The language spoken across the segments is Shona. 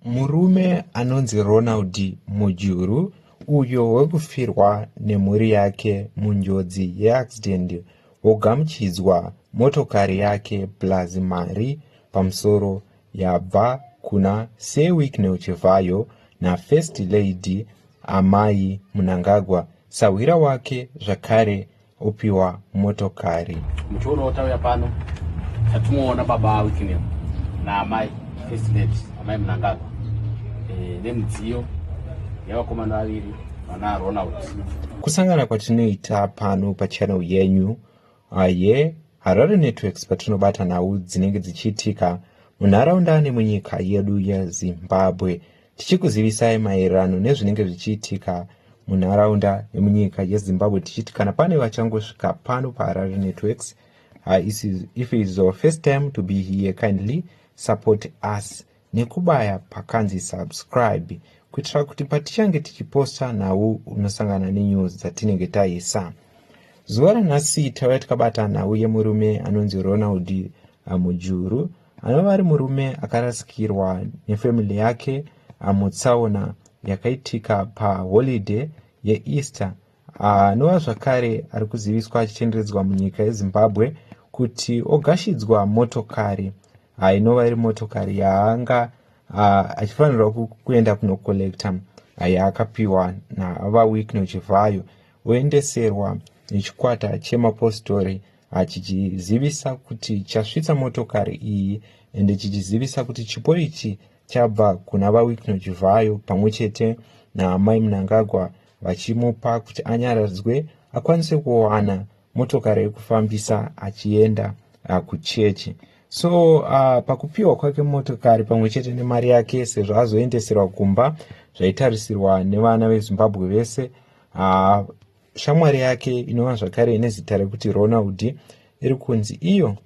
Murume anonzi Ronald Mujuru uyo wekufirwa nemhuri yake munjodzi yeaccident wogamuchidzwa motokari yake plus mari pamusoro yabva kuna Sir Wicknell Chivhayo naFirst Lady Amai Mnangagwa sahwira wake zvakare opiwa motokari. Muchionawo tauya pano tatinoona baba Wicknell naamai First Lady Amai Mnangagwa nemidziyo yevakomana vaviri vana Ronald. Kusangana kwatinoita pano pachannel yenyu yeHarare Networks patinobata nhau dzinenge dzichiitika munharaunda nemunyika yedu yeZimbabwe, tichikuzivisai maererano nezvinenge zvichiitika munharaunda nemunyika yeZimbabwe, tichiti kana pane vachangosvika pano paHarare Networks, if it is your first time to be here, kindly support us nekubaya pakanzi subscribe, kuitira kuti patichange tichiposta nhau unosangana nenews dzatinenge taisa. Zuva ranhasi tauya tikabata nhau yemurume anonzi Ronald Mujuru, anova ari murume akarasikirwa nefamily yake mutsaona yakaitika paholiday yeEaster, anova zvakare ari kuziviswa achitenderedzwa munyika yeZimbabwe kuti ogashidzwa motokari, inova iri motokari yaanga achifanirwa kuenda kunocollecta, yaakapiwa navaWicknell Chivhayo, oendeserwa nechikwata chemapostori, chichizivisa kuti chasvitsa motokari iyi, ende chichizivisa kuti chipo ichi chabva kuna vaWicknell Chivhayo pamwe chete naAmai Mnangagwa, vachimupa kuti anyaradzwe, akwanise kuwana motokari yekufambisa achienda kuchechi. So pakupiwa kwake motokari pamwe chete nemari yake, sezvo azoendeserwa kumba zvaitarisirwa nevana veZimbabwe vese, shamwari yake inova zvakare ine zita rekuti Ronald iri kunzi iyo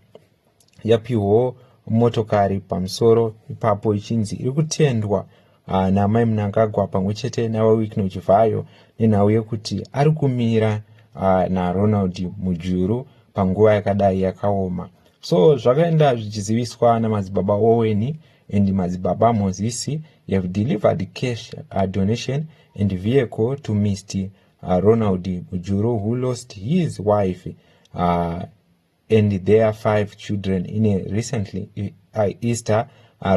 yapiwawo motokari pamusoro ipapo, ichinzi iri kutendwa naAmai Mnangagwa pamwe chete navaWicknell Chivhayo nenhau yekuti ari kumira naRonald Mujuru panguva yakadai yakaoma. So zvakaenda zvichiziviswa namadzibaba Owen and madzibaba Mozisi have delivered cash donation and vehicle to Mr Ronald Mujuru, who lost his wife and their five children in a recently Easter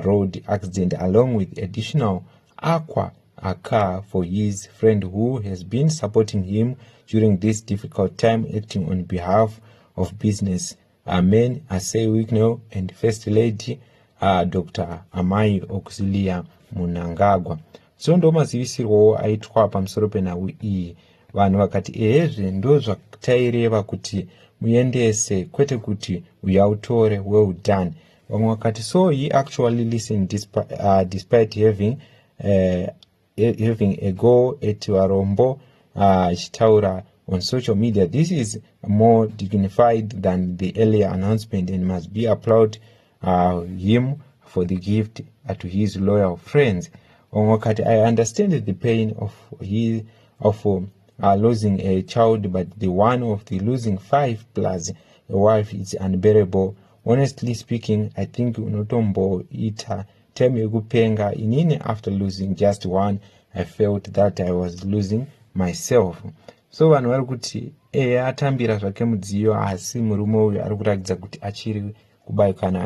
road accident, along with additional Aqua a car for his friend who has been supporting him during this difficult time, acting on behalf of business men Sir Wicknell and First Lady Dr Amai Auxilia Mnangagwa. So ndo mazivisirwowo aitwa pamusoro penhau iyi. Vanhu vakati ehezve, ndo zvataireva kuti muendese, kwete kuti uyautore. Well done. Vamwe vakati so he actually listened despite having a go at varombo achitaura on social media. This is more dignified than the earlier announcement and must be applaud him for the gift to his loyal friends. Vamwe vakati I understand the pain of losing a child, but the one of the losing five plus a wife is unbearable. Honestly speaking, I think unotomboita time yekupenga. Inini after losing just one, I felt that I was losing myself. So vanhu vari kuti eya, atambira zvake mudziyo, asi murume uyu ari kuratidza kuti achiri kubayikana,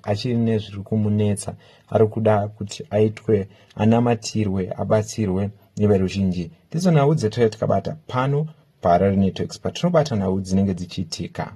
achiri nezviri kumunetsa, ari kuda kuti aitwe anamatirwe, abatsirwe neveruzhinji. Ndidzo nhau dzetaiva tikabata pano paHarare Networks, patinobata nhau dzinenge dzichiitika.